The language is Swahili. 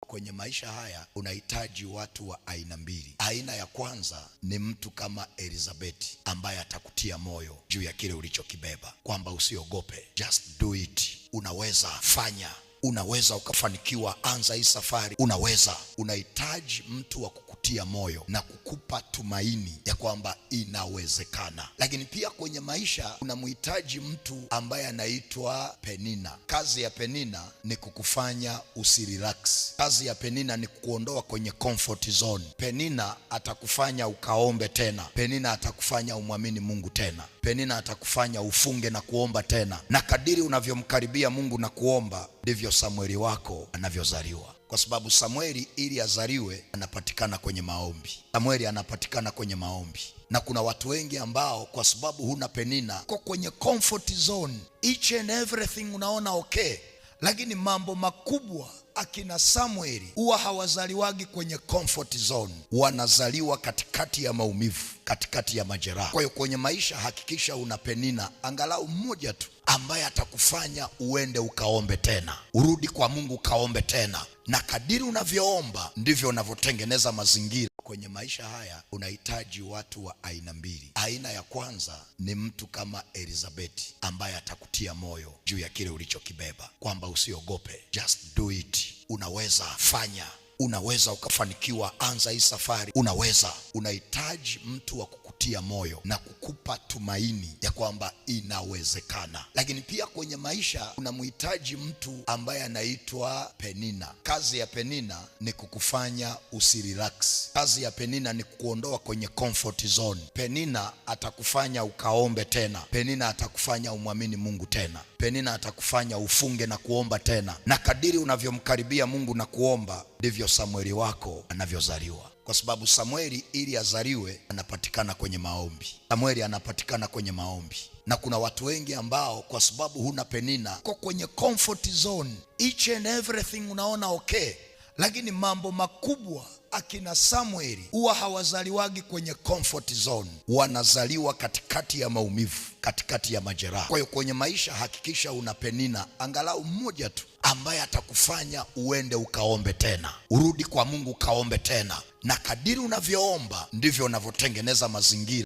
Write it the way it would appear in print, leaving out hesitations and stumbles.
Kwenye maisha haya unahitaji watu wa aina mbili. Aina ya kwanza ni mtu kama Elizabeti ambaye atakutia moyo juu ya kile ulichokibeba, kwamba usiogope, just do it, unaweza fanya, unaweza ukafanikiwa, anza hii safari, unaweza. Unahitaji mtu wa kukutia moyo na kukupa tumaini ya kwamba inawezekana. Lakini pia kwenye maisha unamhitaji mtu ambaye anaitwa Penina. Kazi ya Penina ni kukufanya usirelax. Kazi ya Penina ni kukuondoa kwenye comfort zone. Penina atakufanya ukaombe tena. Penina atakufanya umwamini Mungu tena. Penina atakufanya ufunge na kuomba tena, na kadiri unavyomkaribia Mungu na kuomba ndivyo Samueli wako anavyozaliwa, kwa sababu Samueli ili azaliwe anapatikana kwenye maombi. Samueli anapatikana kwenye maombi, na kuna watu wengi ambao kwa sababu huna Penina, uko kwenye comfort zone, each and everything unaona okay, lakini mambo makubwa akina Samueli huwa hawazaliwagi kwenye comfort zone, wanazaliwa katikati ya maumivu, katikati ya majeraha. Kwa hiyo kwenye maisha hakikisha una Penina angalau mmoja tu ambaye atakufanya uende ukaombe tena, urudi kwa Mungu ukaombe tena, na kadiri unavyoomba ndivyo unavyotengeneza mazingira. Kwenye maisha haya unahitaji watu wa aina mbili. Aina ya kwanza ni mtu kama Elizabeti ambaye atakutia moyo juu ya kile ulichokibeba, kwamba usiogope, just do it, unaweza fanya, unaweza ukafanikiwa, anza hii safari, unaweza. Unahitaji mtu wa kukutia moyo na kukupa tumaini ya kwamba inawezekana. Lakini pia kwenye maisha unamhitaji mtu ambaye anaitwa Penina. Kazi ya Penina ni kukufanya usirelax. Kazi ya Penina ni kukuondoa kwenye comfort zone. Penina atakufanya ukaombe tena. Penina atakufanya umwamini Mungu tena. Penina atakufanya ufunge na kuomba tena, na kadiri unavyomkaribia Mungu na kuomba ndivyo Samueli wako anavyozaliwa, kwa sababu Samueli ili azaliwe anapatikana kwenye maombi. Samueli anapatikana kwenye maombi, na kuna watu wengi ambao kwa sababu huna Penina, uko kwenye comfort zone, each and everything unaona okay, lakini mambo makubwa akina Samueli huwa hawazaliwagi kwenye comfort zone, wanazaliwa katikati ya maumivu, katikati ya majeraha. Kwa hiyo kwenye maisha hakikisha una Penina angalau mmoja tu ambaye atakufanya uende ukaombe tena, urudi kwa Mungu ukaombe tena, na kadiri unavyoomba ndivyo unavyotengeneza mazingira.